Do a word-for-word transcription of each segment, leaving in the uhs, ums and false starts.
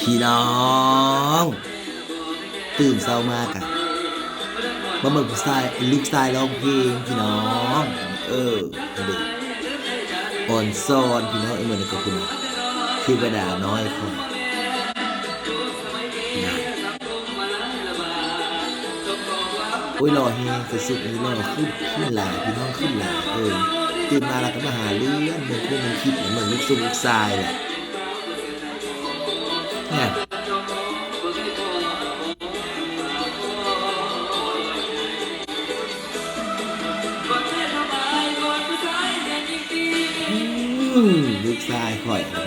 พี่น้องตื่นเช้ามากะมาเบิ่งผู้ชายลูกชายร้องเพลงพี่น้อง เออเด็กอ่อนซ้อนพี่น้องเออเหมือนกับคุณเทวดาน้อยคนนะโอ้ยหล่อแฮงสุดๆเลยหล่อขึ้นขึ้นหลายพี่น้องขึ้นหลายเออตื่นมาแล้วก็มาหาเรื่องเมืองคู่เมืองคิดเมืองลูกซุ่มลูกชายแหละ เนี่ยอืมลูกชายข่อยนะ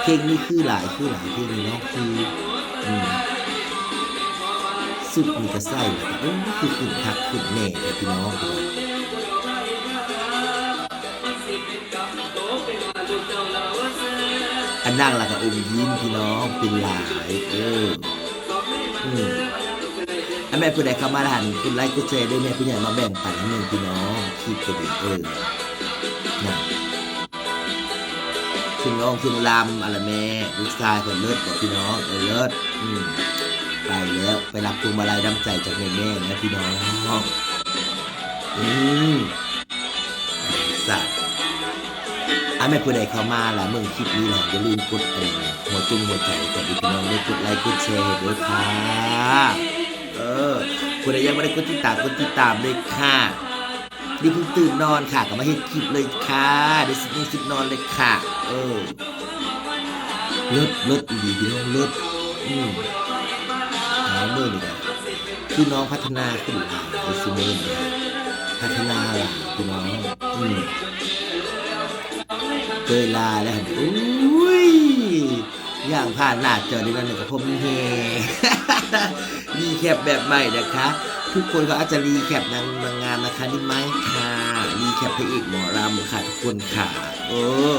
เพลงนี้คือหลายคือหลายเพลงนี้เนาะคืออืมสุดมีกระใส่แล้วก็เออคือขึ้นคักขึ้นแน่เลยพี่น้อง อันนั่งแล้วก็อมยิ้มพี่น้องเป็นหลายเอออืมอันแม่ผู้ใดเข้ามาหันกดไลค์กดแชร์ด้วยแม่ผู้ใหญ่มาแบ่งปันให้หนึ่งพี่น้องคลิปตัวนี้เออนะถึงร้องถึงลำอะไรแม่ลูกชายคนเลิศบอกพี่น้องเออเลิศอืมไปแล้วไปรับพวงมาลัยน้ำใจจากแม่แม่นะพี่น้องอืม สัตว์อ่ะแม่ผู้ใดเข้ามาละเมืองคลิปนี้นะอย่าลืมกดไอ้หัวจุ่มหัวใจกดอีกน้องด้วยกดไลค์กดแชร์ด้วยค่ะเออผู้ใดยังไม่ได้กดติดตามกดติดตามเลยค่ะนี่เพิ่งตื่นนอนค่ะก็มาเฮ็ดคลิปเลยค่ะเดี๋ยวสิบโมงสิบนอนเลยค่ะเออเลิศเลิศอีหลีพี่น้องเลิศอืมหาเมื่อนี่นะคือน้องพัฒนาขึ้นหลายเลยสิเมื่อนี่พัฒนาหลายพี่น้อง อืมเคยลาแล้วหันอุ้ยอย่างผ่านหน้าจอดีนั่นก็พบมีเฮรีแคปแบบใหม่นะคะ ทุกคนก็อาจจะรีแคปนางนางงามนะคะนี่ไหมค่ะรีแคปพระเอกหมอลำค่ะทุกคนค่ะเออ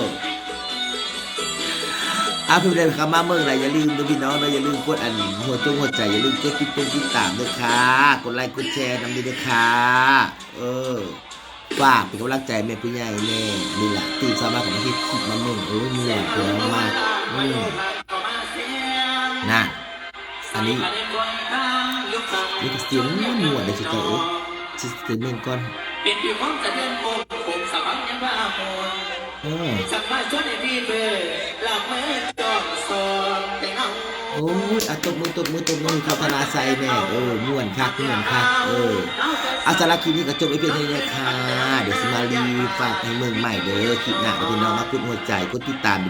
อาเพื่อนๆเข้ามาเมืองไหนอย่าลืมนะพี่น้องนะอย่าลืมกดอันหัวจงหัวใจอย่าลืมกดติดตรงติดตามด้วยค่ะกดไลค์กดแชร์นำด้วยนะคะเออ ฝากเป็นกำลังใจแม่ผู้ใหญ่แน่นี่แหละตื่นเช้ามาผมมาเฮ็ดคลิปมาเมืองโอ้ยเมื่อยพี่น้องมากอืมนะอันนี้นี่ก็เสียงม่วนๆเลยสิเจ้าเอ้ยสิเสียงเมืองก่อนเป็นที่ความเจริญโภคโภคสะพังยังว่าโหดเออสัมมาชวนให้พี่เบอร์ละเมอจองสอนแต่เงา โอ้ยอ่ะตบมือตบมือตบมือให้เขาธนาชัยแน่เออม่วนคักม่วนคักเออเอาสำหรับคลิปนี้ก็จบไว้เพียงเท่านี้นะคะเดี๋ยวสิมารีฝากให้เมืองใหม่เด้อคลิปหน้าเดี๋ยวพี่น้องมากดหัวใจกดติดตาม